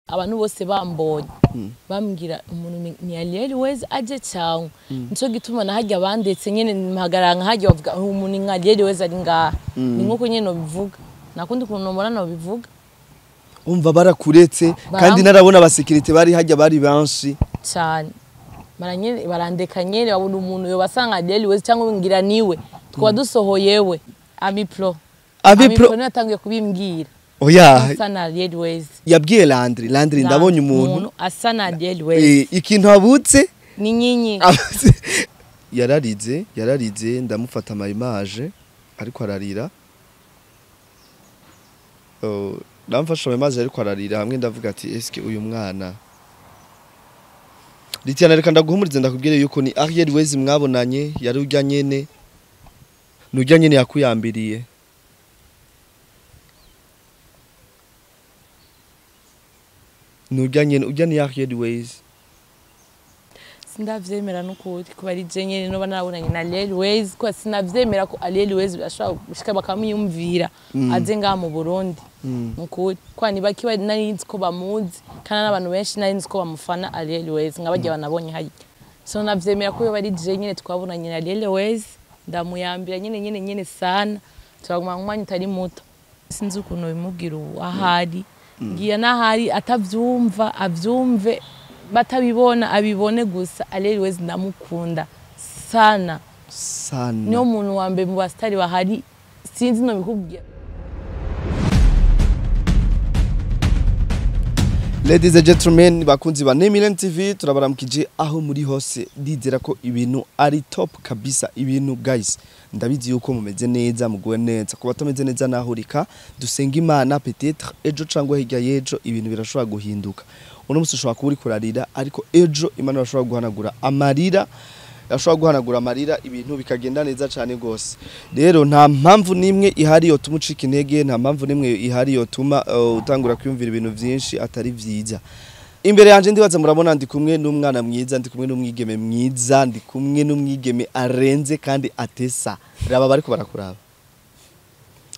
Abantu bose bambonye bambwira umuntu ni Ariel Wayz aje cyangwa nico gituma nahajya bandetse nyene mpagarara nkahajya bavuga umuntu ni Ariel Wayz ari ngaha, ni nkuko nyene nobivuga nakundi ukuntu nomora nobivuga. Umva barakuretse kandi narabona abasekirite bari hajya bari benshi cyane, barandeka nyene babona umuntu yo basanga Ariel Wayz cyangwa ngira niwe twaba dusohoyewe. Amipro natangiye kubimbwira. Oya, asa na Ariel Wayz. Yabwiye Landry ndabonye umuntu asa na Ariel Wayz. Ikintu abutse ni nyinyi. Yararize ndamufata ama image ariko ararira. Ndamfasha ama image ariko ararira hamwe ndavuga ati eske uyu mwana Litiana, reka ndaguhumurize ndakubwire yuko ni Ariel Wayz mwabonanye, yari urya nyene. Nurya nyene yakuyambiriye. Nurya nyene urya ni Ariel Wayz. Sindavyemera nukuri kuba ari je nyene no banabonanye na Ariel Wayz, ko sinavyemera ko Ariel Wayz ashobora gushika bakamuyumvira aze ngaha mu Burundi. Nukuri kwa nibaki nari nzi ko bamuzi kandi n'abantu benshi nari nzi ko bamufana Ariel Wayz nk'abarya banabonye hajya. So navyemera ko bari je nyene twabonanye na Ariel Wayz, ndamuyambira nyene nyene nyene sana, turaguma umwanya utari muto. Sinzi ukuntu bimubwira ubu ahari ngiye nahari atavyumva avyumve batabibona abibone gusa. Ariel Wayz ndamukunda sana sana, niyo muntu wa mbere mu basitari bahari, sinzi no bikubwira. Ladies and gentlemen, bakunzi ba Nemilen TV, turabaramukije aho muri hose. Ndizera ko ibintu ari top kabisa. Ibintu guys, ndabizi yuko mumeze neza, muguwe neza. Kuba tumeze neza nahurika, dusenga Imana peut-être ejo cangwa hirya yejo ibintu birashobora guhinduka. Uno musi ushobora kuba uri kurarira, ariko ejo Imana irashobora guhanagura amarira, yashobora guhanagura amarira, ibintu bikagenda neza cyane gose. Rero nta mpamvu nimwe ihari yotuma ucika intege, nta mpamvu nimwe ihari yotuma utangura kwiyumvira ibintu byinshi atari vyiza. Imbere yanje ndibaza murabona ndi kumwe n'umwana mwiza, ndi kumwe n'umwigeme mwiza, ndi kumwe n'umwigeme arenze kandi atesa. Raba bariko barakuraba.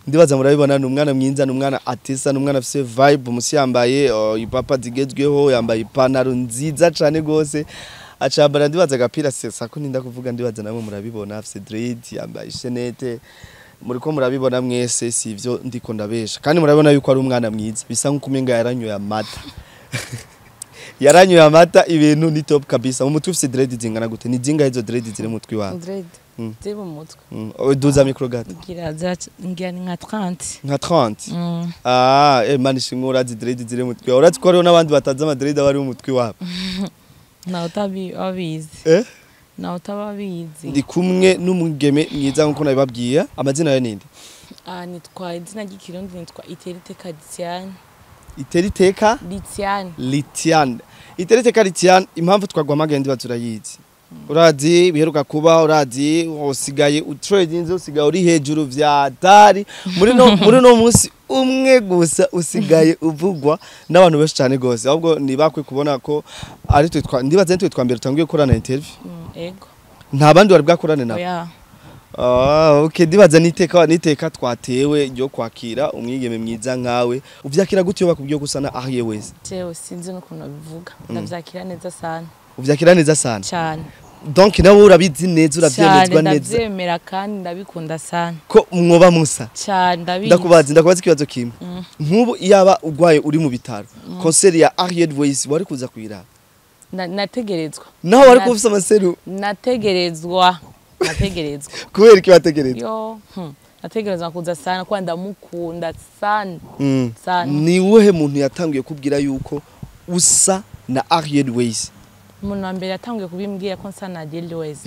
Ndibaza murabibona ni umwana mwiza, ni umwana atesa, ni umwana afise vibe, musi yambaye ipapa zigezweho, yambaye ipantaro nziza cyane gose. Acambara ndibaza agapira sesa ko ninda kuvuga, ndibaza namwe murabibona afise dread, yambaye ishenete, muriko murabibona mwese, sivyo ndiko ndabesha. Kandi murabona yuko ari umwana mwiza, bisa nkuko yaranyoye amata. Yaranyoye amata, ibintu ni top kabisa. Mu mutwe ufise dread zingana gute? Ni zinga izo dread ziri mu mutwe wawe? Dread ziri mu mutwe. Duza micro gato. Ngira ngira nka 30. Nka 30. Ah, mani shimwe urazi dread ziri mu mutwe. Urazi ko hariho n'abandi batazi ama dread abari mu mutwe wabo. Na utabizi. Na utababizi. Ndi kumwe n'umugeme mwiza nkuko nabibabwiye. Amazina yawe ninde? Nitwa izina ry'ikirundi nitwa Iteriteka Litiane. Iteriteka Litiane. Litiane. Iteriteka Litiane, impamvu twagwamagaye ndiba turayizi. Urazi biheruka kuba, urazi usigaye utradinze, usigaye uri hejuru vya dari. Muri no munsi umwe gusa usigaye uvugwa n'abantu benshi cyane gose. Ahubwo nibakwe kubona ko ari twe ndibaze twe twambere tutangiye gukorana interview. Ego. Nta bandi bari bwakorane nabo. Oya. Okay, ndibaza niteka twatewe ryo kwakira umwigeme mwiza nkawe. Uvyakira gute yo bakubwiye gusa na Ariel Wayz? Jewe sinzi n'ukuntu bivuga. Ndavyakira neza sana. Uvyakira neza sana. Cyane. Donc nawe urabizi neza, uravyemezwa neza. Ndavyemera kandi ndabikunda sana. Ko mwoba musa. Cyane ndabizi. Ndakubaza ikibazo kimwe. Nkubu iyaba ugwaye uri mu bitaro, concert ya Ariel Wayz wari kuza kuyiraba? Nategerezwa. Naho wari kufisa amaseru? Nategerezwa. Kubera iki wategerezwa? Yo, nategerezwa kuza sana kwa ndamukunda sana. Sana. Ni uwuhe muntu yatanguye kubwira yuko usa na Ariel Wayz? Umuntu wa mbere yatanguye kubimbwira ko nsa na Ariel Wayz.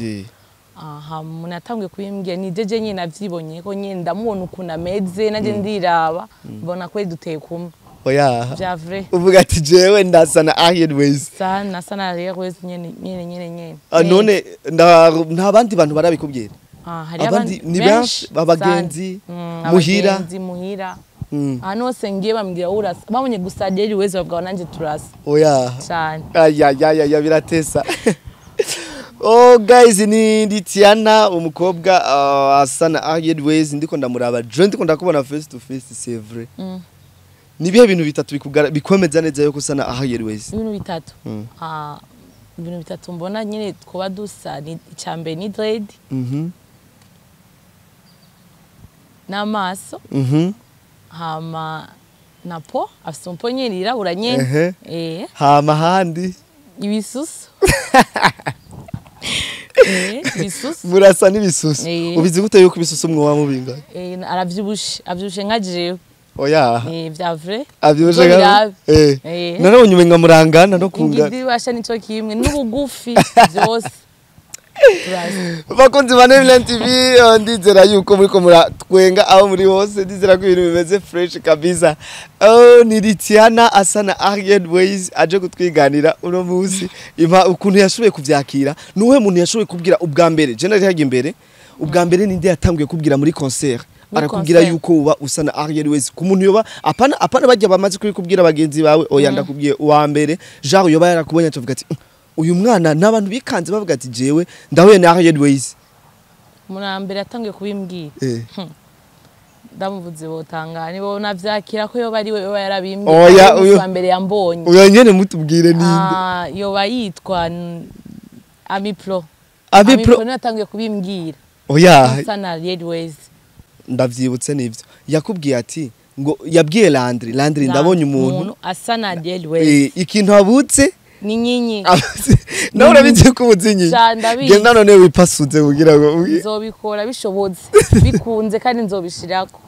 Aha, umuntu yatanguye kubimbwira ni jeje nyine navyibonye ko nyine ndamubona ukuntu ameze naje ndiraba mbona ko duteye kumwe. Oya. Vya vrai. Uvuga ati jewe ndasa na Ariel Wayz. Sana nasa na Ariel Wayz nyene nyene nyene nyene. None nta bandi bantu barabikubwira? Hari abandi ni benshi abagenzi muhira. Abagenzi muhira. Ahantu hose ngiye bambwira urasa, babonye gusa Ariel Wayz bavuga nanje turasa. Oya. Cyane. Aya biratesa. Oh guys, ni Litiana umukobwa asa na Ariel Wayz, ndiko ndamuraba je ndiko ndakubona face to face, c'est vrai. Ni bihe bintu bitatu bikwemeza neza yuko usa na Ariel Wayz? Ibintu bitatu? Ah, ibintu bitatu mbona nyine twaba dusa ni icya mbere ni dread n'amaso, hama na peau, afise umpo nyene yirabura nyene. Hama handi? Ibisusu. Ibisusu. Murasa n'ibisusu? Eh. Ubizi gute yuko ibisusu mwoba mubingana? Aravyibushe, avyibushe nka jewe. Oya. Vya vrai. Avyibushe nka Uzobirabe. None unyume nga murangana no kungana? Ingidi basha nico kimwe n'ubugufi, vyose turasa. Bakunzi ba Neviland TV, ndizera yuko muriko muratwenga aho muri hose, ndizera ko ibintu bimeze fresh kabisa. Oh, ni Litiana asa na Ariel Wayz aje kutwiganira uno munsi impa ukuntu yashoboye kuvyakira. Nuwe muntu yashoboye kubwira ubwa mbere? Je nari hagiye imbere ubwa mbere, ninde yatanguye kubwira muri concert? Muri Arakubwira concert. yuko uba usa na Ariel Wayz, ku muntu yoba apana apana bajya bamaze kubikubwira bagenzi bawe? Oya, ndakubwiye uwa mbere, genre yoba yarakubonye atavuga ati: Uyu mwana", n'abantu bikanze bavuga ati: "Jewe ndahuye na Ariel Wayz." Umuntu wa mbere yatanguye kubimbwira, ndamuvuze botangana nibo navyakira ko yoba ari we yoba yarabimbwiye. Oya, Ari umunsi uyu- wa mbere yambonye. Uyo nyene mutubwire ninde? Ah, yoba yitwa Ami Pro. Ami Pro. Niwe yatanguye kubimbwira. Oya. Asa na Ariel Wayz. Ndavyibutse, nivyo yakubwiye ati ngo yabwiye Landry: "Landry, ndabonye umuntu asa na Ariel Wayz." Ikintu abutse Ni nyinyi. Nawe urabizi ko ubuzi nyinyi. Ca, ndabizi. Genda none wipasuze kugira ngo Nzobikora bishobotse, bikunze, kandi nzobishirako.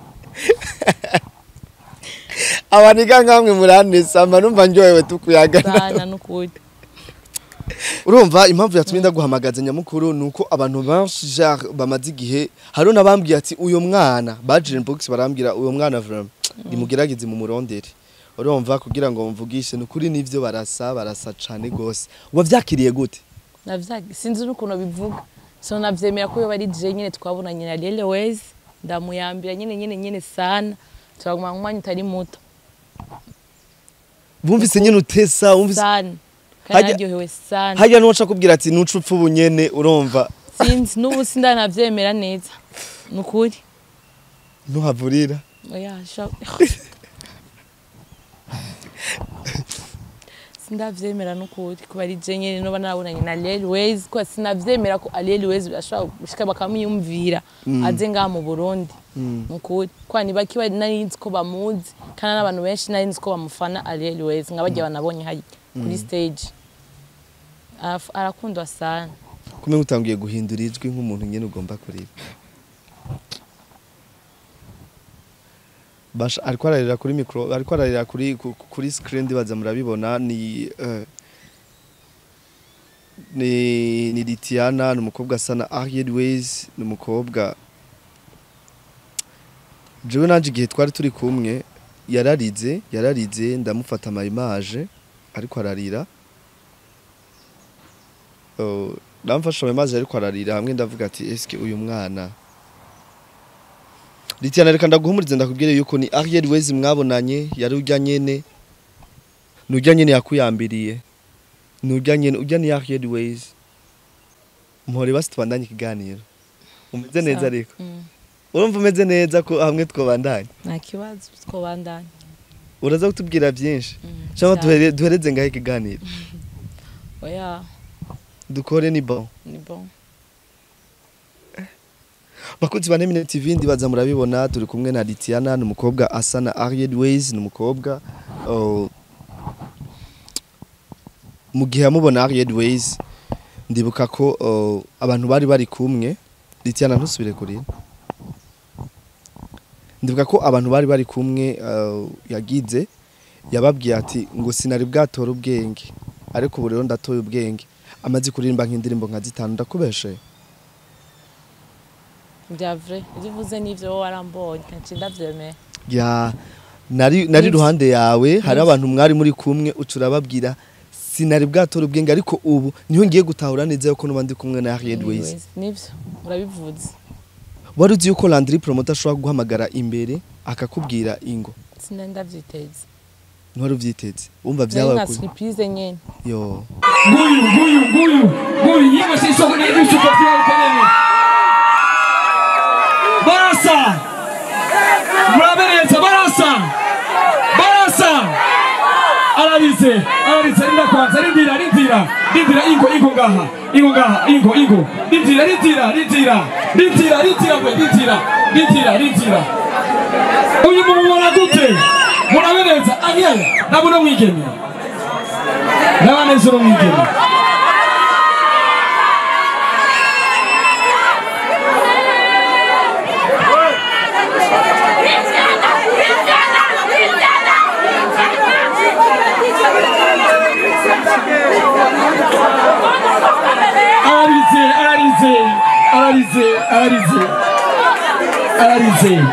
Abaniga nkamwe muranesa, mba numva ndyohewe tukuyagana. Sana n'ukuri. Urumva impamvu yatumye ndaguhamagaza nyamukuru nuko abantu benshi genre bamaze igihe, hariho n'abambwiye ati uyu mwana baje inbox barambwira: "Uyu mwana vraiment nimugerageze mu murondere." Urumva, kugira ngo mvugishe nukuri nivyo, barasa, barasa cane gose. Wavyakiriye gute? Sinzi n'ukuntu bivuga, so navyemera ko yoba ari je nyene twabonanye na Ariel Wayz, ndamuyambira nyene nyene nyene sana, turaguma mu mwanya utari muto. Bumvise nyene utesa, wumvise Sana, kandi naryohewe sana. Hajya nuwaca kubwira ati nuca upfa ubu nyene, urumva? Sinzi, n'ubu sindanavyemera neza nukuri. Ntuhavurira. Oya, sha, sindavyemera nukuri kuba ari je nyene noba narabonanye na Ariel Wayz, kuba sinavyemera ko Ariel Wayz ashobora gushika bakamwiyumvira aze ngaha mu Burundi nukuri, kwa ni baki bari nari nzi ko bamuzi, kandi n'abantu benshi nari nzi ko bamufana Ariel Wayz, nka barya banabonye harya kuri stage. Arakundwa sana. Kumwe utangiye guhindura ijwi nk'umuntu nyene ugomba kurira. Basha ariko ararira kuri micro, ariko ararira kuri screen, ndibaza murabibona. Ni Litiana, ni umukobwa asa na Ariel Wayz, ni umukobwa jewe nanje igihe twari turi kumwe yararize, yararize, ndamufata ama image ariko ararira. Oh, ndamfasha ama image ariko ararira hamwe, ndavuga ati: "Eske uyu mwana Litiana?" Reka ndaguhumurize, ndakubwire yuko ni Ariel Wayz mwabonanye, yari urya nyene, nurya nyene yakuyambiriye, nurya nyene, urya ni Ariel Wayz. Mpore basi tubandanye ikiganiro. Umeze neza ariko? Urumva umeze neza ko hamwe twobandanye? Nta kibazo, twobandanya. Uraza kutubwira byinshi cyangwa Cyane. Duhereze ngaho ikiganiro? Oya. Dukore, ni bon? Ni bon. Bakunzi ba Nemine TV, ndibaza murabibona, turi kumwe na Litiana, ni umukobwa asa na Ariel Wayz, ni umukobwa, oh, mu gihe amubona Ariel Wayz, ndibuka ko, oh, abantu bari bari kumwe. Litiana, ntusubire kurira. Ndibuka ko abantu bari bari kumwe, yagize yababwiye ati ngo sinari bwatora ubwenge, ariko ubu rero ndatoye ubwenge. Amaze kuririmba nk'indirimbo nka zitanu, ndakubeshe? Bya vrai, ibyo uvuze n'ivyo, wowe warambonye nkaci ndavyemera. Ya, nari Nivyo. ruhande yawe hari Nivyo. abantu mwari muri kumwe, uca urababwira: "Sinari bwatora ubwenge, ariko ubu niho ngiye gutahura neza yuko nuba ndi kumwe na Ariel Wayz." Nivyo, urabivuze. Wari uzi yuko Landry Promoter ashobora guhamagara imbere akakubwira ingo? Sinari ndavyiteze. Ntiwari uvyiteze? Wumva Nari vyabaye nka kuri surprise nyene. Yo. Nguyu, nguyu, nguyu, nguyu, yemwe sisoko ni ibisuko vyawe kanyene. Barasa! Murabe neza, barasa! Barasa! Ararize, ararize, rinda kwanza, rindira, rindira, rindira, ingo, ingo ngaha, ingo ngaha, ingo, ingo, rindira, rindira, rindira, rindira, rindira, we, rindira, rindira, rindira. Uyu mumubona gute? Murabe neza, Ariel, nabona mwigeme. Naba neza uno mwigeme. Ararize, ararize, ararize, ararize, ararize,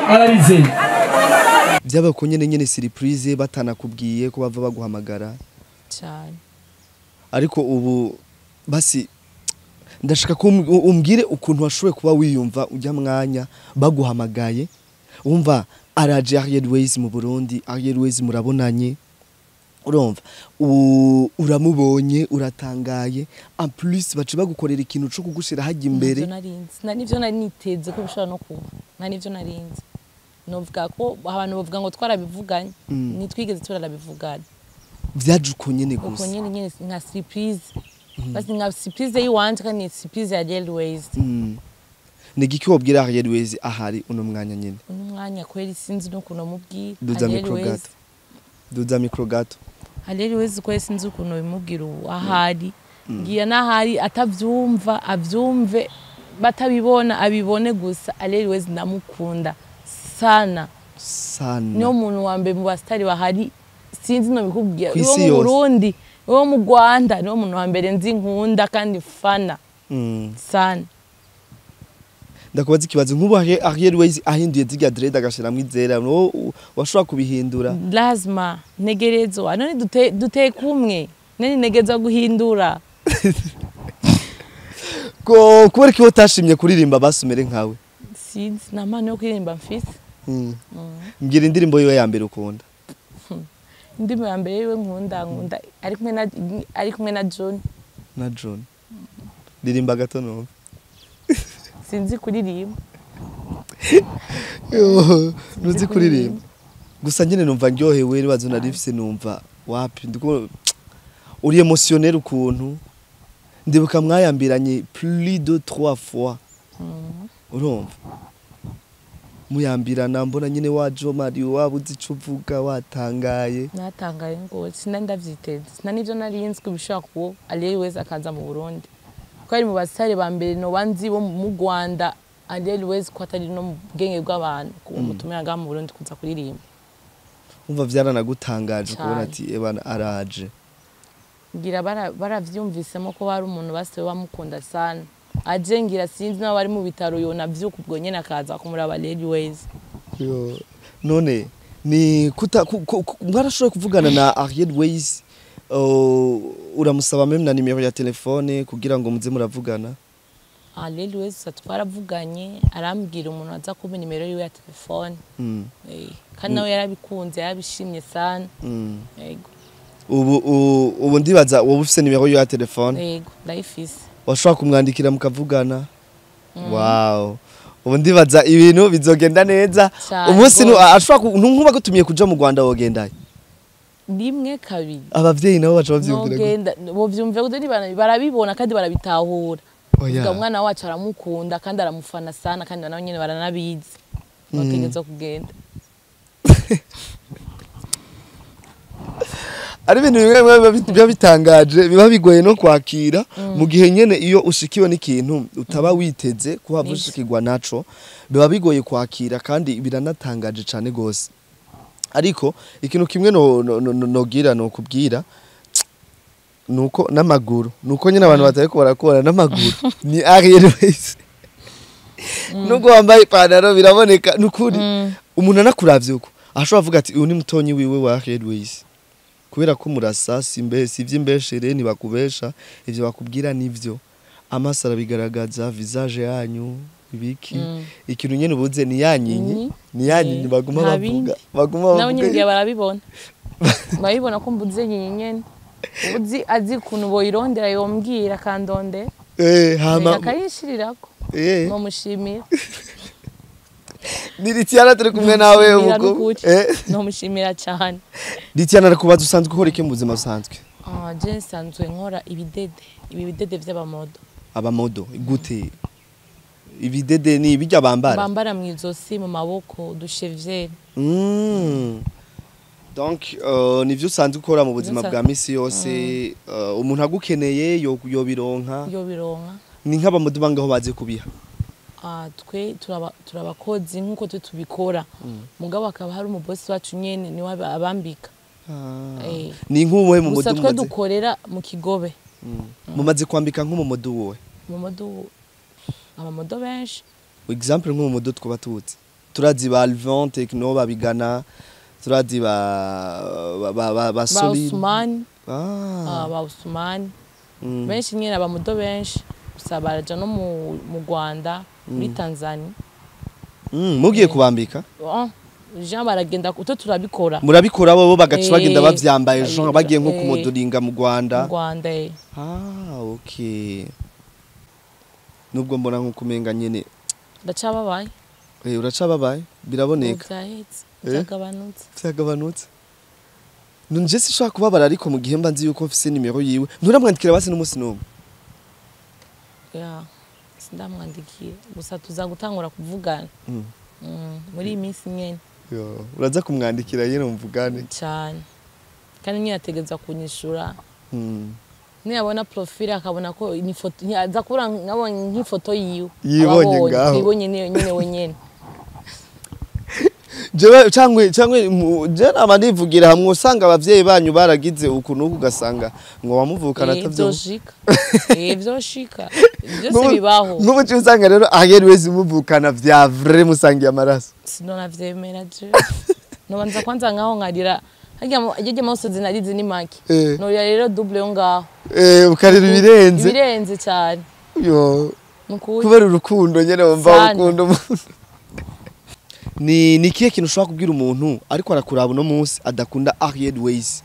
ararize. Byaba ko nyene nyene surprise batanakubwiye ko bava baguhamagara cyane. Ariko ubu basi ndashaka ko umbwire ukuntu washoboye kuba wiyumva ujya mwanya baguhamagaye wumva araje Ariel Wayz mu Burundi, Ariel Wayz murabonanye, urumva uramubonye uratangaye, en plus bace bagukorera ikintu cyo kugushira hajya imbere. Nivyo narinzi, na nivyo nari niteze ko bishobora no kuba, na nivyo narinzi. Novuga ko abantu bavuga ngo twarabivuganye, nitwigeze turarabivugana. Vyaje uko nyene Uko gusa. nyene nyene nka surprise. Basi nka surprise yiwanje kandi ni surprise ya Ariel Wayz. Ni igiki wobwira Ariel Wayz ahari uno mwanya nyene? Uno mwanya kweri sinzi n'ukuntu mubwira. Duza Ariel micro Wayz. gato. Duza micro gato. Ariel Wayz kweri sinzi ukuntu bimubwira ubu ahari. Ngiye n'ahari atavyumva, avyumve, batabibona abibone gusa. Ariel Wayz ndamukunda sana. Sana. Niyo muntu wa mbere mu basitari bahari sinzi no bikubwira. Kw'isi Uwo mu yose. Burundi, uwo mu Rwanda, niwo muntu wa mbere nzi nkunda kandi fana sana. Ndakubaza ikibazo nk'ubu Ariel Wayz ahinduye zirya dread agashiramwo izera, no washobora kubihindura? Lazima ntegerezwa, none dute kumwe, none ntegerezwa guhindura. Ko kubera ko utashimye kuririmba basumere nkawe? Sinzi, nta mpano yo kuririmba mfise. Mbwira indirimbo yiwe ya mbere ukunda. Indirimbo ya mbere yiwe nkunda ari kumwe na John. Na John. Ririmba gato numve. Sinzi kuririmba. Ntuzi kuririmba. Gusa nyene numva ndyohewe nibazo narifise numva wapi ndiko uri émotionnel ukuntu ndibuka mwayambiranye plus de 3 fois. Urumva muyambirana mbona nyine wajo Mario wabuze ico uvuga watangaye. Natangaye ngo sinari ndavyiteze, sinari nivyo nari nzi ko bishobora kuba Ariel Wayz akaza mu Burundi. Ko ari mu basitari ba mbere noba nzi bo mu Rwanda, Ariel Wayz ko atari no mu bwenge bw'abantu kumutumira ngaha mu Burundi kuza kuririmba. Umva vyaranagutangaje kubona Cane. ati ebana araje. Ngira baravyumvisemo ko bari umuntu basiwe bamukunda sana. Aje ngira sinzi n'abo bari mu bitaro yonavyuka ubwo nyene akaza kumuraba Ariel Wayz. Yo, none ni kuta mwarashoboye kuvugana na Ariel Wayz, uramusaba même na nimero ya telefone kugira ngo muze muravugana? Ariel Wayz twaravuganye, arambwira umuntu aza kumpa nimero yiwe ya telefone. Kandi nawe yarabikunze, yarabishimye sana. Yego. Ubu ndibaza wowe ufise nimero yiwe ya telefone? Yego, ndayifise. Washobora kumwandikira mukavugana? Wow. Ubu ndibaza ibintu bizogenda neza. Cane Umunsi gose. ashobora nkuba gutumiye kuja mu Rwanda wogendayo? Rimwe kabiri. Abavyeyi nabo baca bavyumvira gute? Nogenda, bovyumva gute barabibona kandi barabitahura. Oya. Uvuga umwana wacu aramukunda kandi aramufana sana kandi nabo nyene baranabizi. Bategerezwa kugenda. Ari ibintu bimwe bimwe biba bitangaje, biba bigoye no kwakira mu gihe nyene iyo ushikiwe n'ikintu utaba witeze kuhava Nivyo. ushikirwa naco, biba bigoye kwakira kandi biranatangaje cane gose. Ariko ikintu kimwe nogira no kubwira nuko n'amaguru, nuko nyene abantu batariko barakora n'amaguru ni Ariel Wayz. Nubwo wambaye ipantaro biraboneka nukuri umuntu anakuravye uko ashobora kuvuga ati uyu ni mutonyi wiwe wa Ariel Wayz. Kubera ko murasa si ivy'imbeshere ntibakubesha, ivyo bakubwira nivyo. Amaso arabigaragaza, visage yanyu ibiki. Ikintu nyene ubuze ni yanyinyi, ni yanyinyi baguma Nta bavuga, bindi. baguma Nabo bavuga. nyene ngira barabibona. Barabibona ko mbuze nyinyi nyene. Uzi azi ukuntu boyirondera yombwira akandondera. Hama Akayishirirako. Nomushimira. Ni Litiana turi kumwe nawe. Nomushimira Ubwo n'ukuri. Nomushimira cyane. Litiana, arakubaza, usanzwe ukora iki mu buzima busanzwe? Ah, je nsanzwe nkora ibidede, ibi bidede vy'abamodo. Abamodo gute? Ibidede ni ibijya bambara? Bambara mu izosi, mu maboko, uducheviere. Donc nivyo usanzwe ukora mu buzima bwa misi yose, umuntu agukeneye yobironka? Yo bironka. Ni nk'abamodo bangaho bazi kubiha? Ah, twe turabakozi nk'uko twe tubikora, mugabo hakaba hari umubosi wacu nyene niwe abambika. Ni nk'uwuhe mu Gusa modo twe mumaze dukorera mu Kigobe. Mumaze kwambika nk'umumodo wowe? Mu modo, abamodo benshi. Exemple nk'umumodo twaba tuzi, turazi ba Alvin Techno babigana, turazi ba Ba Solid. Usumani. Ah. Ah, ba Usumani benshi nyene, abamodo benshi. Gusa baraja no mu Rwanda, muri Tanzania. Mugiye kubambika? Oh, Jean baragenda uto turabikora. Murabikora, bo bagaca bagenda bavyambaye, Jean bagiye nko kumodoringa mu Rwanda? Mu Rwanda. Ah, okay. Nubwo mbona nko kumenga nyene Ndacababaye. Uracababaye, biraboneka. Vyahetse, vyagabanutse. Vyagabanutse. Nje sinshobora kubabara, ariko mu gihe mba nzi yuko mfise nimero yiwe, nturamwandikira basi n'umunsi n'umwe? Ya, sindamwandikira, gusa tuza gutangura kuvugana muri iyi minsi nyene. Yo, uraza kumwandikira nyene muvugane. Cyane, kandi nyine ategereza kunyishura. Niyabona profile akabona ko ni foto, aza kubura nkabonye nk'ifoto yiwe. Yibonye Ababonye, ngaho. Yibonye niyo nyene wenyene. Jewe cangwe je nama nivugira hamwe, usanga abavyeyi banyu baragize ukuntu ugasanga ngo wamuvukana atavyo. Vyoshika, vyoshika byose bibaho. Nk'ubu uca usanga rero Ariel wese muvukana vya vrai, musangiye amaraso. Sinonavyemera je, nobanza kwanza nkaho nkarira harya harya amosozi narize ni make. Norira rero double yo ngaho. Ukarira ibirenze. Ibirenze cyane. Yo. Nukuri. Kubera urukundo nyene wumva. Sana. Ukunda umuntu. Ni kihe kintu ushobora kubwira umuntu ariko arakuraba uno munsi adakunda Ariel Ways,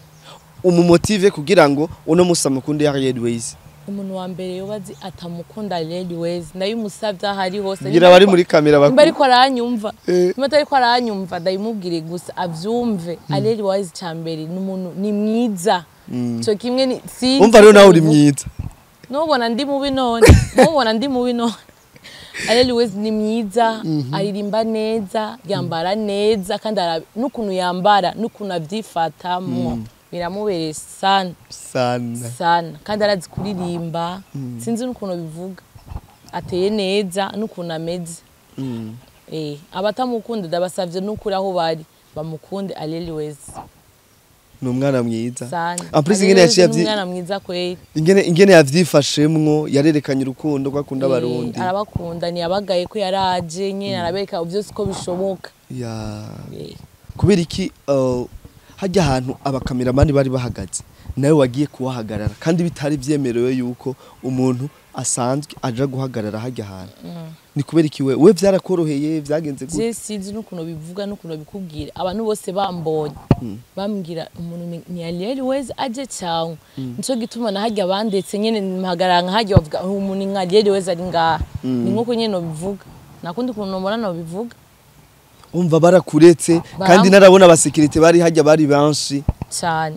umumotive kugira ngo uno munsi amukunde Ariel Ways? Umuntu wa mbere yoba azi atamukunda Ariel Ways, ndayimusavye aho ari hose. Ngira abari muri kamera Nimba bakuru. ariko aranyumva, nimba atariko aranyumva, ndayimubwire gusa avyumve. Ariel Ways ca mbere ni umuntu ni mwiza. Ico kimwe ni sinzi. Umva rero, nawe uri mwiza. Nubona ndi mubi none, nubona ndi mubi none. Ariel Ways ni mwiza, aririmba neza, yambara neza, kandi n'ukuntu yambara n'ukuntu avyifatamwo biramubereye sana. Sana. Sana, kandi arazi kuririmba. Sinzi n'ukuntu bivuga, ateye neza n'ukuntu ameze. Abatamukunda ndabasavye n'ukuri aho bari bamukunde Ariel Ways. Ni umwana mwiza. Sana. En plus Ariel ingene Ways yaciye ni umwana mwiza kweli. Ingene yavyifashemwo, yarerekanye urukundo ko akunda abarundi. Arabakunda, ntiyabagaye ko yaraje nyene arabereka byose ko bishoboka. Ya. Kubera iki hajya ahantu abakameramani bari bahagaze nawe wagiye kuhahagarara, kandi bitari vyemerewe yuko umuntu asanzwe aja guhagarara hajya ahantu? Ni kubera iki we vyarakoroheye, vyagenze gute? Je sinzi n'ukuntu bivuga n'ukuntu bikubwira. Abantu bose bambonye bambwira umuntu ni Ariel Ways aje cyangwa nico gituma nahajya bandetse nyene mpagarara nkahajya, bavuga uyu muntu ni nka Ariel Ways ari ngaha. Ni nkuko nyene nobivuga, nakundi ukuntu nomora nobivuga. Umva, barakuretse kandi narabona abasekirite bari hajya bari benshi. Cyane.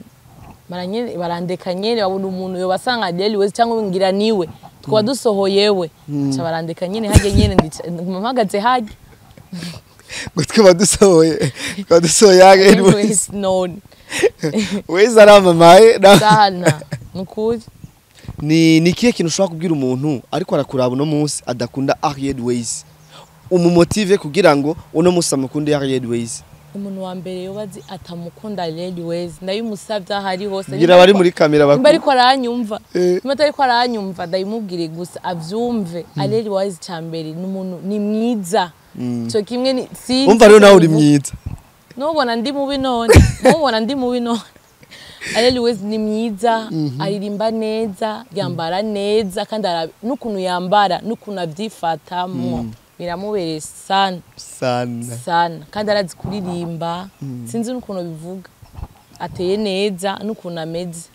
Baranyene barandeka nyene, babona umuntu yo basanga Ariel Ways cyangwa ngira niwe twaba dusohoyewe, ca barandeka nyene hajya nyene mpagaze hajya. Ngo twaba dusohoye Ariel Ariel Ways. Ways none. Ways aramamaye Sana, nukuri. Ni kihe kintu ushobora kubwira umuntu ariko arakuraba uno munsi adakunda Ariel Ways, umumotive kugira ngo uno munsi amukunde Ariel Ways? Umuntu wa mbere yoba azi atamukunda Ariel Ways, ndayimusavye aho ari hose. Ngira abari muri kamera Nimba bakuru. ariko aranyumva, nimba atariko aranyumva, ndayimubwire gusa avyumve. Ariel Ways ca mbere ni umuntu ni mwiza. Ico kimwe ni sinzi Umva rero, nawe uri ukuntu mwiza. Nubona ndi mubi none, nubona ndi mubi none. Ariel Ways ni mwiza, aririmba neza, yambara neza, kandi n'ukuntu yambara n'ukuntu avyifatamwo biramubereye sana. Sana. Sana, kandi arazi kuririmba. Sinzi n'ukuntu bivuga, ateye neza n'ukuntu ameze.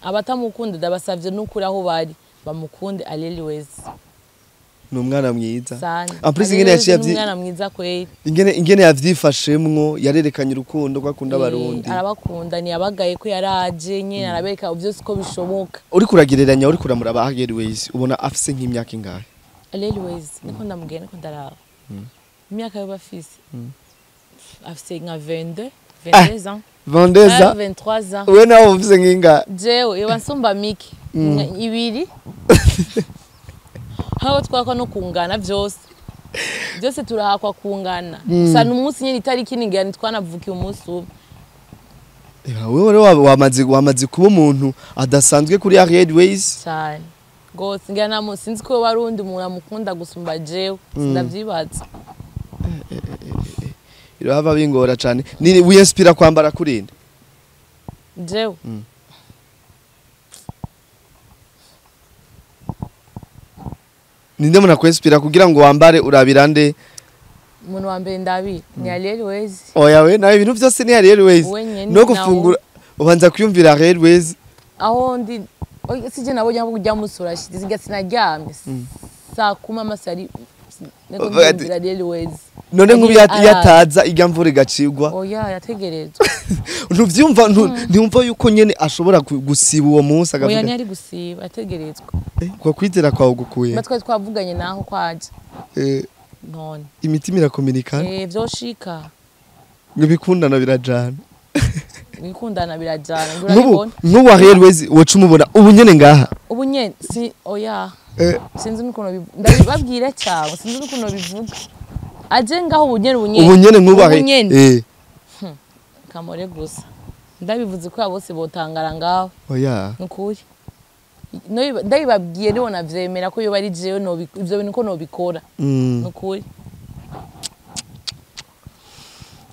Abatamukunda ndabasavye n'ukuri aho bari bamukunde Ariel Ways. Ni umwana mwiza. Sana. En plus ingene yaciye umwana mwiza kweli. Ingene yavyifashemwo, yarerekanye urukundo ko akunda abarundi. Arabakunda, ntiyabagaye ko yaraje nyene arabereka byose ko bishoboka. Uri kuragereranya, uri kuramuraba Ariel Ways, ubona afise nk'imyaka ingahe? Ariel Ways niko ndamubwira, niko ndaraba. Imyaka yo bafise. Afise nka 22, 22 ans. 22 ans. 23 ans. We nawe ufise nk'ingahe? Jewe yoba nsumba mike. Ibiri. Aho twakwa no kungana byose. Byose turahakwa kungana. Gusa n'umunsi nyine itariki ningana twanavukiye umunsi umwe. Wewe rero wamaze kuba umuntu adasanzwe kuri Ariel Ways. Cyane. Gose ngana mu sinzi ko barundi umuntu amukunda gusumba jewe. Sindavyibaza. Birahava bingora cyane. Ni wiyinspira kwambara kurinde? Jewe. Ninde muna kwinspira kugira ngo wambare urabirande? Umuntu wa mbere ndabira ni Ariel Ways. Oya we nawe ibintu byose ni Ariel Ways. No gufungura ubanza kwiyumvira Ariel Ways. Aho ndi sije nabonye aho kujya musura shize sinaryamye. Saa 10 amasari niko ndumvira Ariel Ways. None nkubi yataza ijya mvura igacigwa. Oya yategerezwa. Ntuvyumva ntiwumva yuko nyene ashobora gusiba uwo munsi akavuga. Oya ntiyari gusiba ategerezwa. Kwa kwizera kwawe gukuye. Batwe twavuganye naho kwaje. None imitima irakominikana. Vyoshika. Ngibikundana birajana. Ngikundana birajana ngurabibona. Nkubu Ariel Ways woca umubona ubu nyene ngaha. Ubu nyene si oya. Sinzi n'ukuntu ndabibabwira cyane, sinzi n'ukuntu bivuga. Aje ngaho ubu nyene ubu nyene. Ubu nyene nkubu Ariel. Kamore gusa. Ndabivuze ko bose botangara ngaho. Oya. Nukuri. Ndabibabwiye nibo navyemera ko yo bari jewe no ivyo bintu ko nobikora. Nukuri.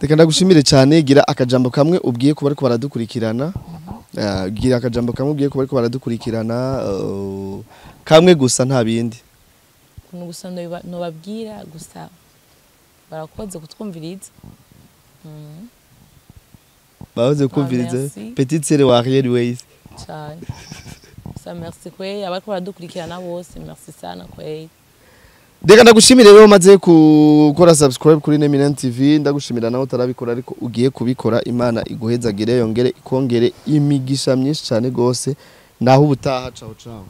Reka ndagushimire cyane, gira akajambo kamwe ubwiye kuba ariko baradukurikirana. Gira akajambo kamwe ubwiye kuba ariko baradukurikirana kamwe gusa nta bindi. Kuno gusa nobabwira gusa barakoze kutwumviriza. Bahoze kumviriza petite sœur wa Ariel Ways. Cyane. Sa merci kweli abariko baradukurikirana bose, merci sana kweli. Reka ndagushimire rero maze gukora subscribe kuri Neminent TV, ndagushimira nawe utarabikora ariko ugiye kubikora. Imana iguhezagire yongere ikongere imigisha myinshi cyane gose. Naho ubutaha, ciao ciao.